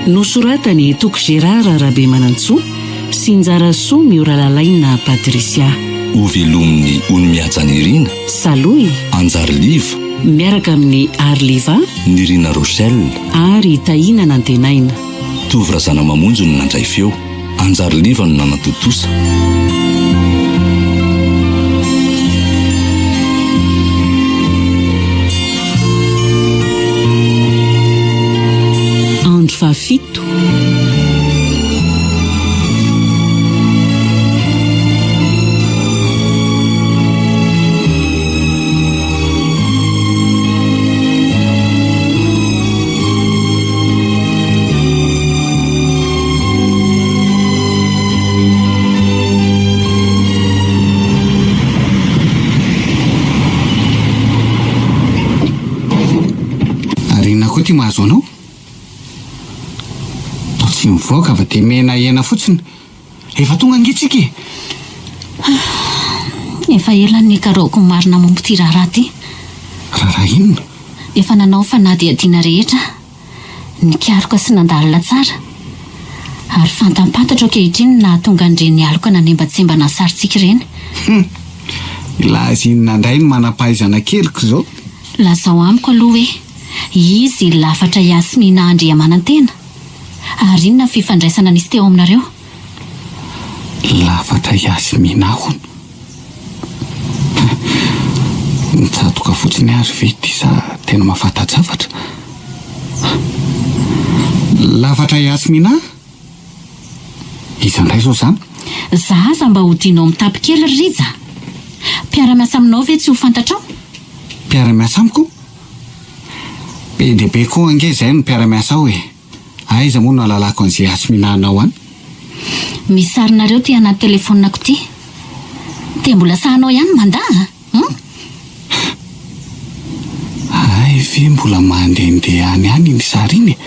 Nosoratan'i Toky Gérard Rabemanantsoa sy Njarasoa Mioralalaina Patricia. Hovelomin'i Onimihaja Nirina. Salohy. Anjary Liva. Miaraka amin'i Arliva. Nirina Rochelle. Ary Tahiana Nantenaina. Tovo Razanamamonjy no nandray feo. Anjary Liva no nanatontosa. Andro fahafito. Ary inona koa ity mahazo anao? Toa tsy mivoaka fa dia menahena fotsiny. Efa tonga ange tsika e! Efa ela no nikarohako ny marina momba ity raharaha ity. Raharaha inona? Efa nanao fanadihadiana rehetra aho. Nikaroka sy nandalina tsara. Ary fantampantatro ankehitriny ny nahatonga an'ireny aloka nanembatsembana ny sarintsika ireny. Hum! Hilaza inona indray ny manam-pahaizana keliko izao? Lazao amiko aloha hoe iza i Lafatra Yasmina Andriamanantena? Ary inona ny fifandraisana nisy teo aminareo? Lafatra Yasmina hono. Mitsatoka fotsiny ary ve ity sa tena mahafanta-javatra? Lafatra Yasmina? Iza indray izao izany? Za aza mba hodianao mitapy kely ry Rija a! Mpiara-miasa aminao ve tsy ho fantatrao? Mpiara-miasa amiko? Be dia be koa ange izay no mpiara-miasa ao e! Aiza moa no ahalalako an'izay Yasmina anao any? Misy sarinareo ty anaty telefaoniko ty. Dia mbola sahanao ihany mandà a? Hum? Hay ve mbola mandehandeha any ihany iny sary iny e?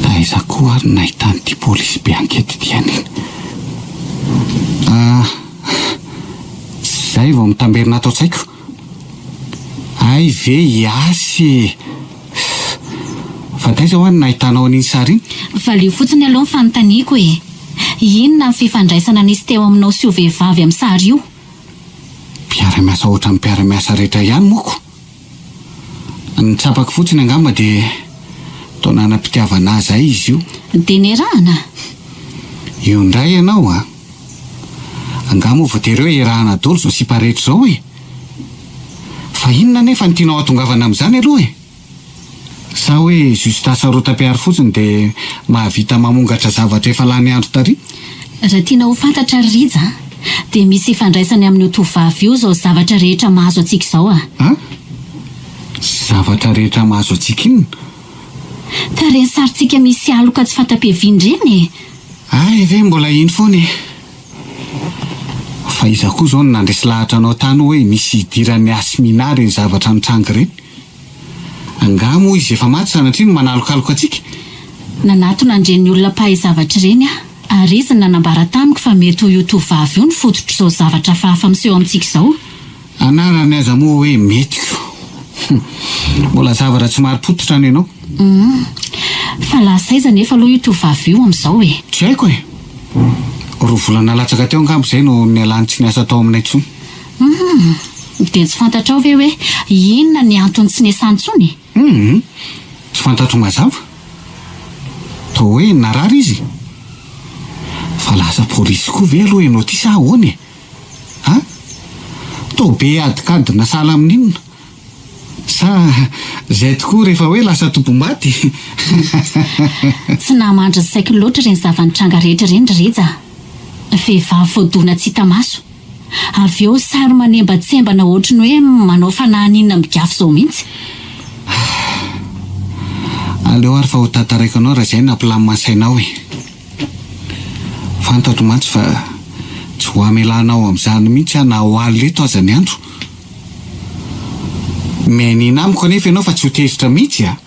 Taiza koa ary no nahitan'ity polisy be ankety ity an'iny? Ah, zay vao mitamberina ato an-tsaiko. Hay ve hiasy e? Fa taiza hoa no nahitanao an'iny sary iny? Valio fotsiny aloha ny fanontaniako e! Inona ny fifandraisana nisy teo aminao sy io vehivavy amin'ny sary io? Mpiara-miasa ohatran'ny mpiara-miasa rehetra ihany moa ko! Ny tsapako fotsiny angamba dia toa nanam-pitiavana ahy izay izy io. Dia nierahana? Io indray ianao a! Angaha moa voatery hoe ierahana daholo izao sipa rehetra izao e? Fa inona anefa no tianao hatongavana amin'izany aloha e? Sa hoe juste hasarotam-piaro fotsiny dia mahavita mamongatra zavatra efa lany andro tary? Raha tianao ho fantatra ry Rija a, dia misy ifandraisany amin'io tovovavy io izao zavatra rehetra mahazo antsika izao a! An? Zavatra rehetra mahazo antsika inona? Ka ireny sarintsika misy aloka tsy fanta-piaviana ireny e! Hay ve mbola iny foana e! Fa iza koa izao no nandresy lahatra anao tany hoe misy idiran'i Asmina ireny zavatra nitranga ireny? Angaha moa izy efa maty sanatria no manalokaloka antsika? Nanatona an'ireny olona mpahay zavatra ireny aho, ary izy no nanambara tamiko fa mety ho io tovovavy io no fototr'izao zavatra hafahafa miseho amintsika izao. Anarany aza moa hoe mety ko. Hum. Mbola zavatra tsy marim-pototra ny anao. Hum. Fa lasa aiza anefa aloha io tovovavy io amin'izao e? Tsy haiko e. Roa volana latsaka teo angamba izay no nialany tsy niasa tao aminay intsony. Hum. Dia tsy fantatrao ve hoe inona ny antony tsy niasany intsony e? Hum. Tsy fantatro mazava. Toa hoe narary izy. Fa lasa polisy koa ve aloha ianao ity sa ahoana e? A! Toa be adikadina sahala amin'inona? Sa izay tokoa rehefa hoe lasa tompom-bady? Tsy nahamandry ny saiko loatra ireny zava-nitranga rehetra ireny ry Rija a! Vehivavy voadona tsy hita maso. Avy eo sary manembatsembana ohatry ny hoe manao fanahy migafy izao mihitsy. Aleo ary fa ho tantaraiko anao raha izay no hampilamina ny sainao e! Fantatro mantsy fa tsy ho hamelanao amin'izany mihitsy aho na ho alina eto aza ny andro. Mianiana amiko anefa ianao fa tsy ho tezitra mihitsy a!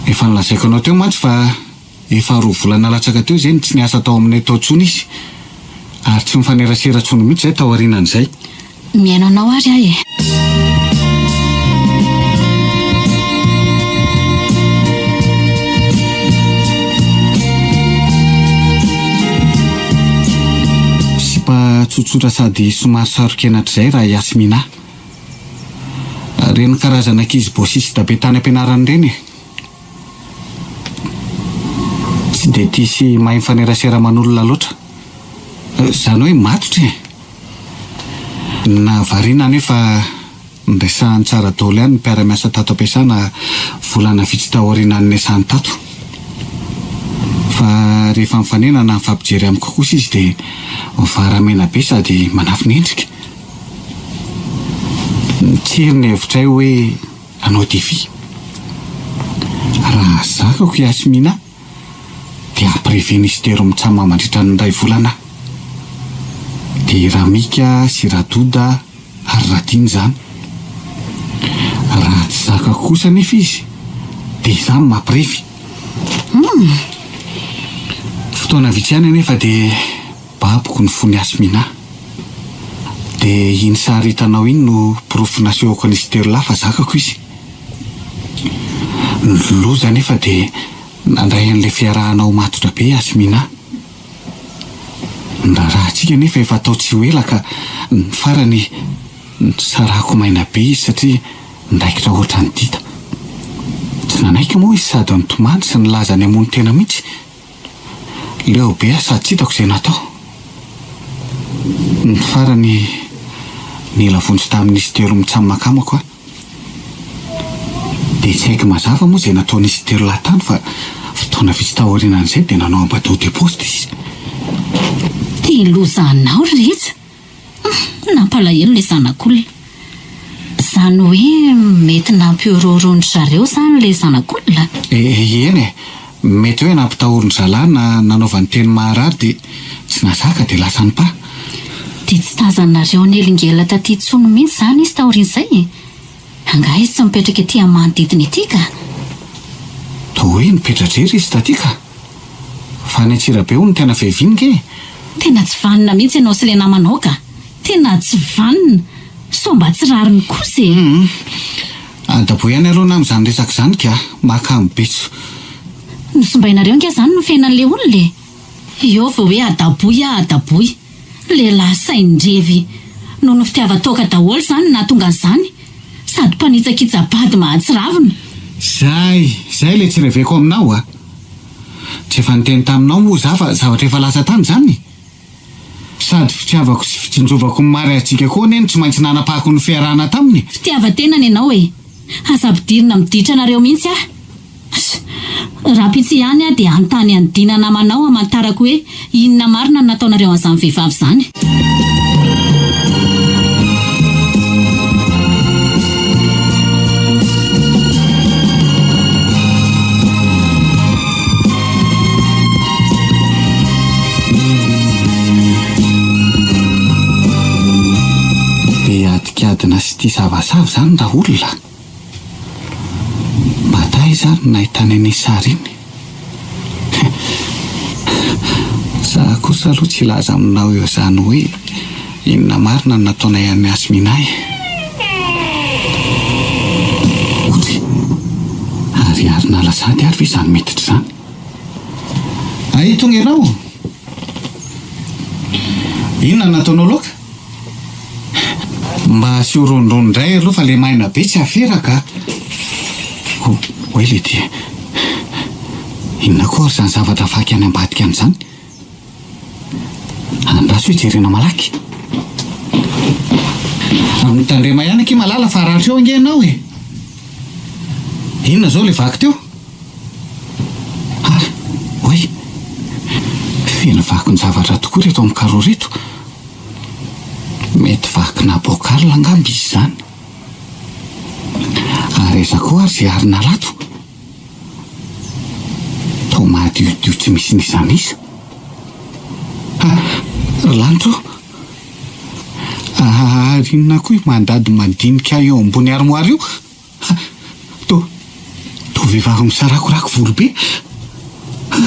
Efa nolazaiko anao teo mantsy fa efa roa volana latsaka teo izay no tsy niasa tao aminay tao intsony izy ary tsy nifanerasera intsony mihitsy izahay taorianan'izay. Mihaino anao ary aho e. Olona tsotsotra sady somary saro-kenatra izay raha Yasmina. Ireny karazana ankizy bosista be tany am-pianarana ireny e. Tsy dia tia sy mahay mifanerasera aman'olona loatra. Izany hoe matotra e. Nahavariana anefa niresahany tsara daholo ihany ny mpiara-miasa tato am-piasana volana vitsy taorianan'ny niasany tato. Fa rehefa mifanena na mifampijery amiko kosa izy dia mivaramena be sady manafina endrika. Nitsiry ny hevitray hoe hanao défi. Raha zakako i Yasmina dia hampireven'izy telo mitsama mandritra ny iray volana aho. Dia i Ramika sy Radoda ary Radina izany. Raha tsy zakako kosa anefa izy dia izaho no mampirevy. Humm! Fotoana vitsy ihany anefa dia baboko ny fon'i Yasmina. Dia iny sary hitanao iny no porofo nasehoko an'izy telo lahy fa zakako izy. Ny loza anefa dia nandray an'ilay fiarahana ho matotra be Yasmina. Ny raharahantsika anefa efa atao tsy ho ela ka ny farany nisarahako maina be izy satria niraikitra ohatran'ny dita. Tsy nanaiky moa izy sady nitomany sy nilaza ny hamono tena mihitsy. Leo be aho sady tsy hitako izay natao. Ny farany nila vonjy tamin'izy telo mitsammakamako aho. Dia tsy haiko mazava moa izay nataon'izy telo lahy tany fa fotoana vitsy taorianan'izay dia nanao abadoa de poste izy. Ty loza anao ry Rija! Humm nampalahelo ilay zanak'olona. Izany hoe mety nampihorohoron-dry zareo izany ilay zanak'olona? Eny e! Mety hoe nampitahorin-dry zalahy na nanaovany teny maharary dia tsy nahazaka dia lasa nipa. Dia tsy tazanareo nihelingelina taty intsony mihitsy izany izy taorian'izay e? Angaha izy tsy mipetraka ety amin'ny manodidina ety ka? Toa hoe nipetra-drery izy taty ka! Fa any Antsirabe hono no tena fiaviany nge e! Tena tsy vanona mihitsy ianao sy ilay namanao ka! Tena tsy vanona! Sao mba tsy rariny kosa e! Humm. Adaboy ihany aloha nama izany resaka izany ka! Mahakamo be tsy. Nosimbainareo ange izany ny fiainan'ilay olona e! Eo vao hoe adaboy aho adaboy. Lehilahy sain-drevy. Noho ny fitiavan-toaka daholo izany no nahatonga an'izany. Sady mpanitsakitsa-bady mahatsiravina. Zay, zay ilay tsy reveko aminao a! Tsy efa niteny taminao moa za fa zavatra efa lasa tany izany? Sady fitiavako sy fitsinjovako ny mariazintsika koa anie no tsy maintsy nanapahako ny fiarahana taminy e! Fitiavan-tena ny anao e! Aza ampidirina amin'ny ditranareo mihitsy aho! Rahampitso ihany aho dia hanontany an'i Dina namanao hamantarako hoe inona marina no nataonareo an'izany vehivavy izany. Be adikadina sy tia savasava izany raolona. Mba taiza ary no nahitany an'iny sary iny? Za kosa aloha tsy hilaza aminao eo izany hoe inona marina no nataonay an'i Yasmina e! Otry! Ariary nalasady ary ve izany metitra izany? Ay tonga ianao! Inona no nataonao loaka? Mba asio rondrony indray aloha fa le maina be tsy aferaka a! Oay le ty! Inona koa ary izany zavatra vaky any ambadika any izany? Andraso hijerena malaky. Mitandrema ihany akia Malala fa haratra eo ange ianao e! Inona izao le vaky teo? Ah! Oay! Feno vakin-javatra tokoa ireto amin'ny carreau ireto. Mety vakina bocal angamba izy izany. Ary aiza koa ary izay arina rato? Toa madiodio tsy misy n'iza n'iza. Ha! Ry lanitra ô! Ary inona koa io mandady madinika eo ambony armoire io? Ha! Toa, toa vehivavy misarakorako volo be. Ha!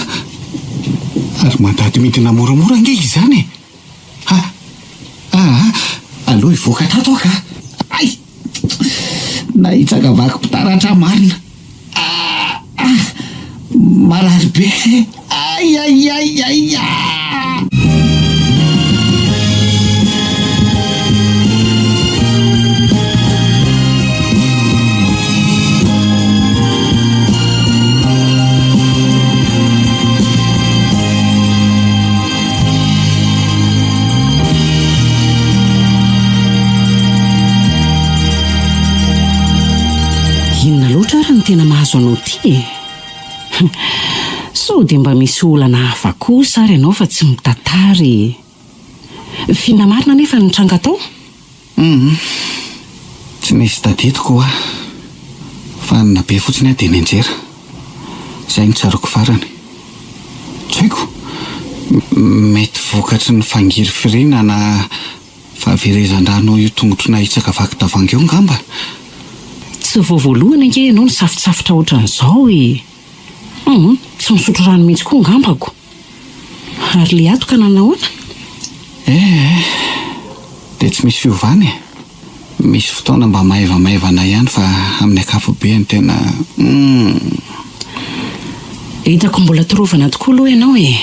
Ary mandady midina moramora ange izy izany e! Ha! Aa! Aleo hivoaka tato aho ka! Hay! Nahitsaka vakim-pitaratra marina. Aa! Marary be! Ay ay ay ay! Inona loatra ary no tena mahazo anao ity e? Sao dia mba misy olana hafa kosa ary ianao fa tsy mitantara e? F'inona marina anefa no nitranga tao? Humm. Tsy nisy tadidiko hoa. Fa ny nabe fotsiny aho dia nianjera. Izay no tsaroako farany. Tsy haiko. Mety vokatry ny fangirifiriana na fahaverezan-drà noho io tongotro nahitsaka vaky tavoahangy io angamba. Tsy vao voalohany ange ianao nisafotsafotra ohatran'izao e! Humm, tsy misotro rano mihitsy koa angambako. Ary le ato ka nanahoana? Eh eh, dia tsy misy fiovana e! Misy fotoana mba maivamaivana ihany fa amin'ny ankapobeny tena humm. Hitako mbola torovana tokoa aloha ianao e!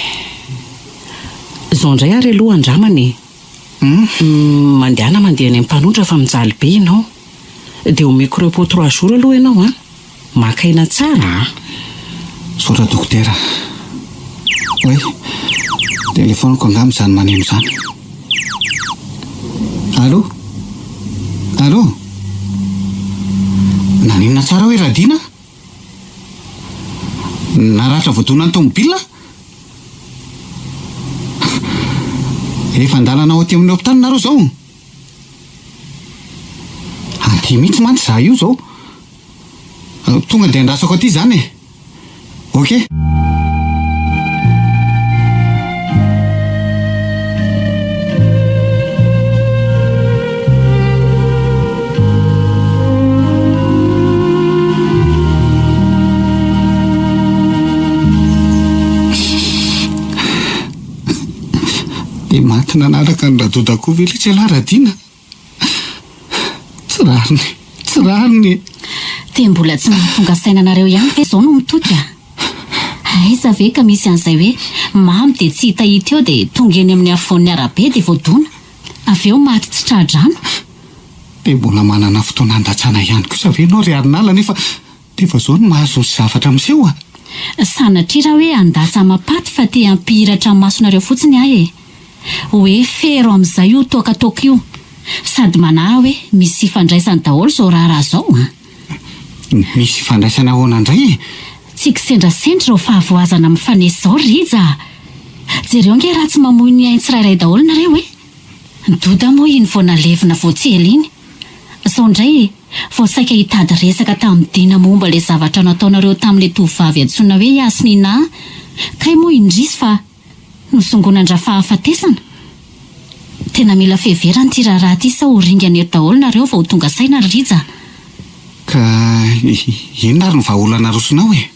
Izao indray ary aloha andramana e! Humm, mandehana mandeha any amin'ny mpanondra fa mijaly be ianao. Dia omeko repos trois jours aloha ianao an! Maka aina tsara an! Misaotra dokotera. Oay, telefaoniko angamba izany maneno izany. Allô? Allô? Naninona tsara hoe Radina? Naratra voadonan'ny tomobila? Efa an-dalana ho aty amin'ny hopitaly nareo izao? Aty mihitsy mantsy za io zao. Tonga dia andrasako aty izany e. Ok. Dia maty nanaraka an'i Radoda koa ve letsy ialahy Radina? Tsy rariny, tsy rariny e! Dia mbola tsy mahatonga saina anareo ihany ve izao no mitoky a? Aiza ve ka misy an'izay hoe mamy dia tsy hitahita eo dia tonga eny amin'ny afovoan'ny arabe dia voadona, avy eo maty tsy tra-drano? Dia mbola manana fotoana handatsana ihany kosa ve ianao ry Arinala nefa Dia efa zao no mahazo ny zavatra miseho a! Sanatria raha hoe handatsa amam-paty fa te hampihiratra ny masonareo fotsiny aho e! Hoe fero amin'izay io toaka ataoko io! Sady manahy hoe misy ifandraisany daholo izao raharaha izao an! Misy ifandraisany ahoana indray e? Tsy kisendrasendra izao fahavoazana mifanesy izao ry Rija a! Jereo ange raha tsy mamoy ny ainy tsirairay daholo nareo e! Doda moa iny vao nalevina vao tsy ela iny. Izao indray e, vao saika hitady resaka tamin'i Dina momba ilay zavatra nataonareo tamin'ilay tovovavy antsoina hoe Yasmina kay moa indrisy fa nosongonan-drafahafatesana. Tena mila fiheverana ity raharaha ity sao ho ringana eto daholo nareo vao ho tonga saina ry Rija a! Ka inona ary no vahaolana arosonao e?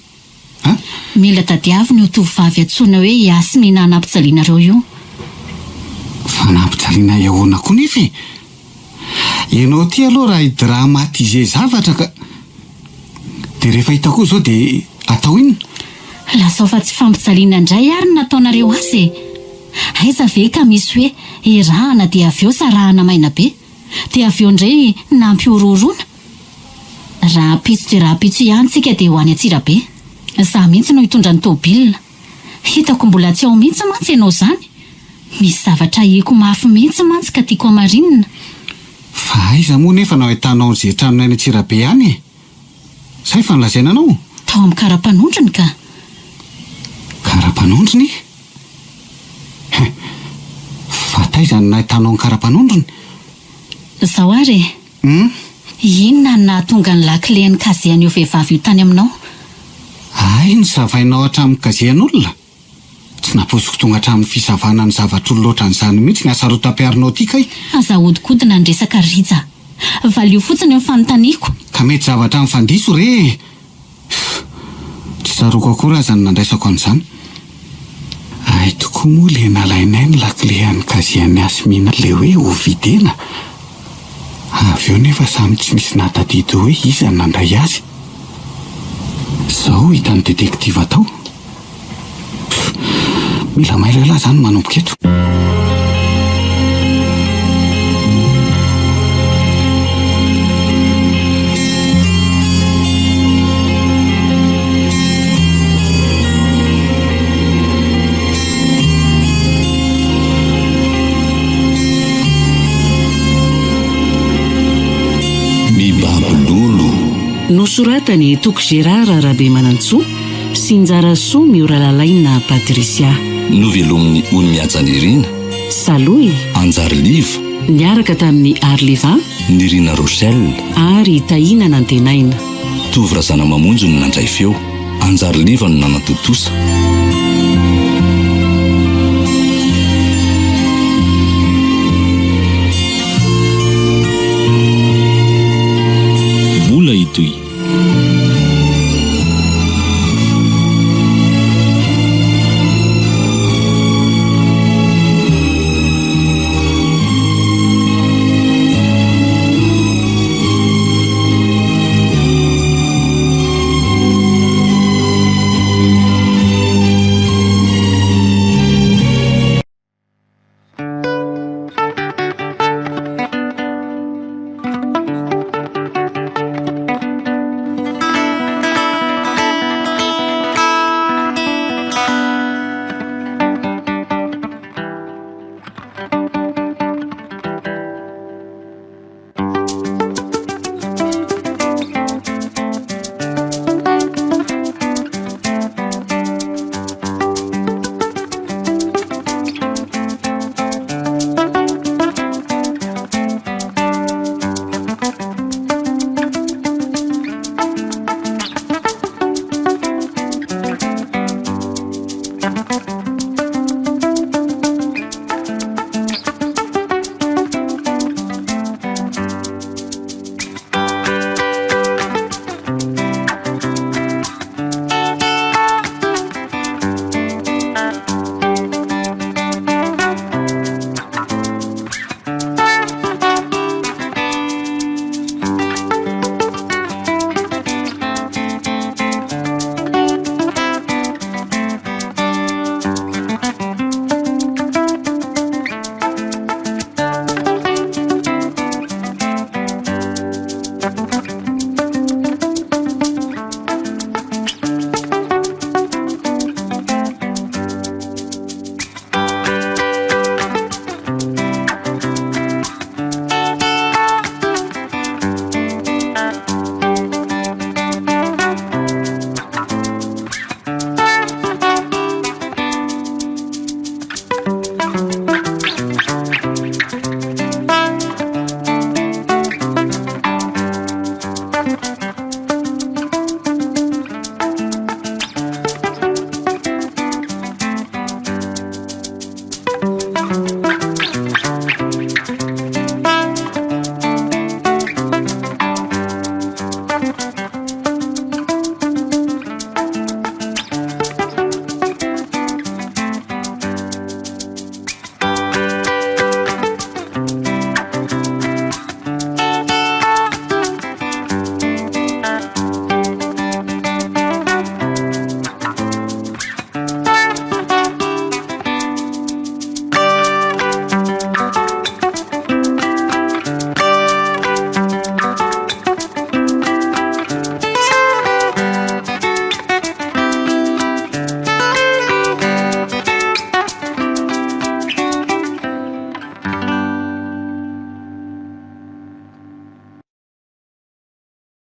A! Mila tadiavina io tovovavy antsoina hoe Yasmina nampijalianareo io. Fa nampijaliana ahy ahoana koa nefa e? Ianao ity aloha raha hi-dramatiser zavatra ka. Dia rehefa hita koa izao dia atao inona? Lazao fa tsy fampijaliana indray ary no nataonareo azy e! Aiza ve ka misy hoe erahana dia avy eo sarahana maina be, dia avy eo indray nampihorohoroana? Rahampitso dia rahampitso ihany tsika dia ho any Antsirabe. Za mihitsy no hitondra ny tôbila. Hitako mbola tsy ao mihitsy mantsy ianao izany. Misy zavatra ahiako mafy mihitsy mantsy ka tiako hamarinina. Fa aiza moa nefa no ahitanao an'izay tranonay any Antsirabe any e? Sa efa nolazaina anao? Tao amin'ny kara-panondrony ka. Kara-panondrony? Hein! Fa taiza no nahitanao ny kara-panondrony? Izao ary e! Hum? Inona no nahatonga ny lakile-n'ny casier an'io vehivavy io tany aminao? Hay nosavainao hatramin'ny casier an'olona? Tsy nampoiziko tonga hatramin'ny fisavana ny zavatr'olona ohatran'izany mihitsy ny hasarotam-piaronao ity kay! Aza ahodikodina ny resaka ry Rija. Valio fotsiny ny fanontaniako. Ka mety zavatra mifandiso re e! Tsy tsaroako akory aza ny nandraisako an'izany. Hay tokoa moa le nalainay ny lakile an'ny casier an'i Asmina le hoe ho videna. Avy eo nefa samy tsy nisy nahatadidy hoe iza no nandray azy. Zao hitan'ny detektiva tao. Mila mailo elah zany manomboka eto. Mibaby lolo. Nosoratan'i Toky Gérard Rabemanantsoa sy Njarasoa Mioralalaina Patricia. Novelomin'i Ony Mihaja Nirina. Salohy. Anjary Liva. Niaraka tamin'i Arliva. Nirina Rochelle. Ary Tahiana Nantenaina. Tovo Razanamamonjy no nandray feo. Anjary Liva no nanatontosa.